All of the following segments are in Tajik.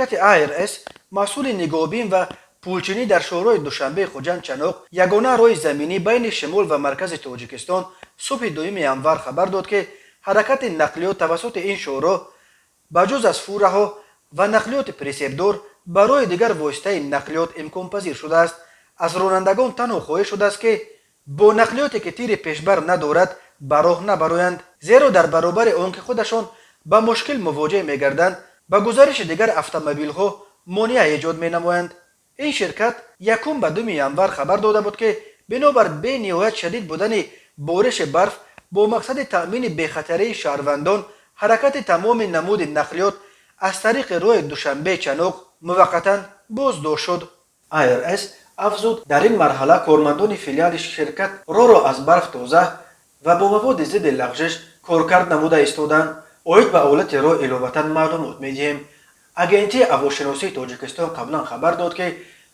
Ширкати АРС, масъули нигоҳбин ва пулчинӣ дар шоҳроҳи Душанбе Хуҷанд Чаноқ, ягона роҳи заминӣ байни шимол ва маркази Тоҷикистон, субҳи 2 январ хабар дод, ки ҳаракати нақлиёт тавассути ин шоҳроҳ ба ҷуз аз фураҳо ва нақлиёти прицепдор барои дигар воситаи нақлиёт имконпазир шудааст. Аз ронандагон танҳо хоҳиш шудааст, ки бо нақлиёте, ки тири пешбар надорад, ба роҳ набароянд, зеро дар баробари он ки худашон ба мушкил мувоҷеҳ мегарданд, ба гузариши дигар автомобилҳо монеа эҷод менамоянд. Ин ширкат якум ба 2 январ хабар дода буд, ки бинобар бениҳоят шадид будани бориши барф, бо мақсади таъмини бехатарии шаҳрвандон ҳаракати тамоми намуди нақлиёт аз тариқи роҳи Душанбе Чаноқ муваққатан боздошт шуд. АРС афзуд, дар ин марҳала кормандони филиали ширкат роҳро аз барф тоза ва бо маводи зидди лағжиш коркард намуда истоданд. Оид ба ҳолати роҳ иловатан маълумот медиҳем. Агентии ҳавошиносии Тоҷикистон қаблан хабар дод, ки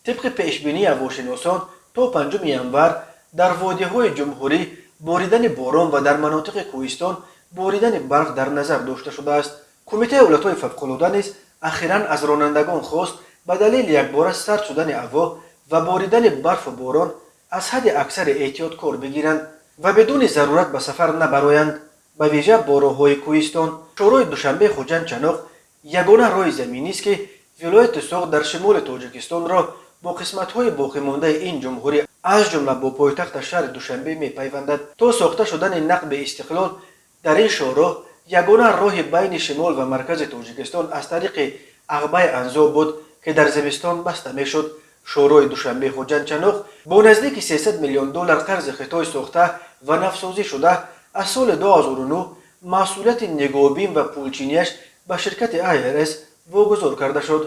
тибқи пешбинии ҳавошиносон то 5 январ дар водиҳои ҷумҳурӣ боридани борон ва дар манотиқи кӯҳистон боридани барф дар назар дошта шудааст. Кумитаи ҳолатҳои фавқулода низ ахиран аз ронандагон хост, ба далели якбора сард шудани ҳаво ва боридани барфу борон аз ҳадди аксари эҳтиёт кор бигиранд ва бидуни зарурат ба сафар набароянд, ба вижа бо роҳҳои кӯҳистон. Шоҳроҳи Душанбе Хуҷанд Чаноқ ягона роҳи заминист, ки вилояти Суғд дар шимоли Тоҷикистонро бо қисматҳои боқимондаи ин ҷумҳурӣ, аз ҷумла бо пойтахта шаҳри Душанбе, мепайвандад. То сохта шудани нақби Истиқлол дар ин шоҳроҳ ягона роҳи байни шимол ва маркази Тоҷикистон аз тариқи Ағбаи Анзоб буд, ки дар зимистон баста мешуд. Шоҳроҳи Душанбе Хуҷанд Чаноқ бо наздики 300 миллион доллар қарзи Хитой сохта ва навсозӣ шуда, аз соли 2009 масъулияти нигоҳбин ва пулчинияш ба ширкати АРС вогузор карда шуд.